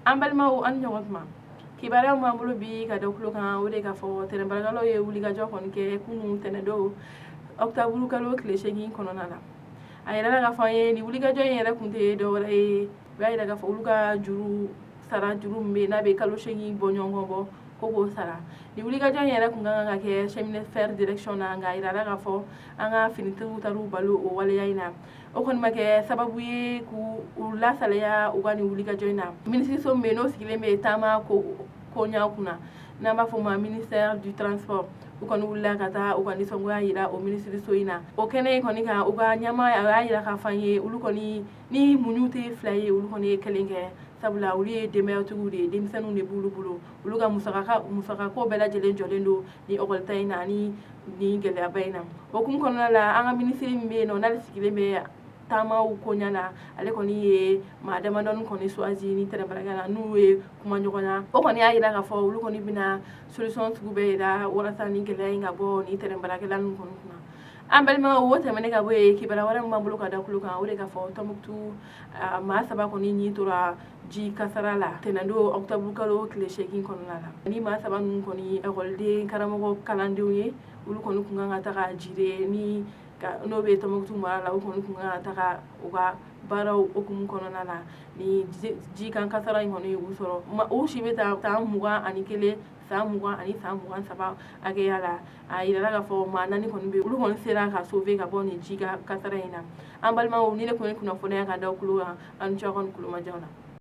An balimaw, an ni ɲɔgɔn tuma. Kibaruya min b'an bolo bi ka da tulo kan, o de k'a fɔ tɛrɛn ye wulikajɔ kɔni kɛ kunun tɛnɛndon, ɔkutɔburu kalo tile 8 kɔnɔna la. A yɛrɛ k'a fɔ an ye, nin wulikajɔ in yɛrɛ kun tɛ dɔwɛrɛ ye, u y'a yira k'a fɔ olu ka juru sara, juru min bɛ yen n'a bɛ kalo 8 bɔ ɲɔgɔn bɔ, ko k'o sara. Nin wulikajɔ in yɛrɛ kun ka kan ka kɛ chemin de fer direction na, nka a yirala k'a fɔ an ka finitigiw taar'u balo o waleya in na. O kɔni ma kɛ sababu ye k'u lasalaya u ka nin wulikajɔ in na. Minisiriso min bɛ yen n'o sigilen bɛ taama ko koɲa kunna, n'an b'a fɔ o ma ministère du Transport, u kɔni wulila ka taa u ka nisɔngoya yira o minisiriso in na. O kɛnɛ in kɔni kan, u ka ɲɛmaa a y'a yira k'a fɔ an ye, olu kɔni ni muɲu tɛ fila ye, olu kɔni ye kelen kɛ, sabula olu ye denbayatigiw de ye, denmisɛnninw de b'olu bolo, olu ka musakako bɛɛ lajɛlen jɔlen don ni ɔkɔlita in na ani nin gɛlɛyaba in na. O hukumu kɔnɔna la, an ka minisiri min bɛ yen nɔ n'ale sigilen bɛ taamaw koɲa na, ale kɔni ye maa damadɔni kɔni choisi ni tɛrɛn baarakɛla la, n'u ye kuma ɲɔgɔn na. O kɔni y'a yira k'a fɔ olu kɔni bɛna solution sugu bɛɛ yira walasa ni gɛlɛya in ka bɔ ni tɛrɛn baarakɛla ninnu kɔni kunna. An balimaw, o tɛmɛnen ka bɔ yen, kibaruya wɛrɛ min b'an bolo ka da tulo kan, o de k'a fɔ Tɔnbukutu maa saba kɔni ɲi tora ji kasara la tɛnɛndon, ɔkutɔburu kalo tile 8 kɔnɔna la. Ni maa saba ninnu kɔni ekɔliden karamɔgɔ kalandenw ye, olu kɔni kun kan ka taga Jire ni n'o bɛ Tɔnbukutu mara la. U kɔni kun kan ka taga u ka baaraw hukumu kɔnɔna la ni ji kan kasara in kɔni y'u sɔrɔ. U si bɛ taa san 21, san 20 ani san 23 hakɛya la. A yirala k'a fɔ maa naani kɔni bɛ, olu kɔni sera ka sauver ka bɔ nin ji ka kasara in na. An balimaw, ni ne kun ye kunnafoniya ka da tulo kan, an ni ce aw ka nin kulomajanw na.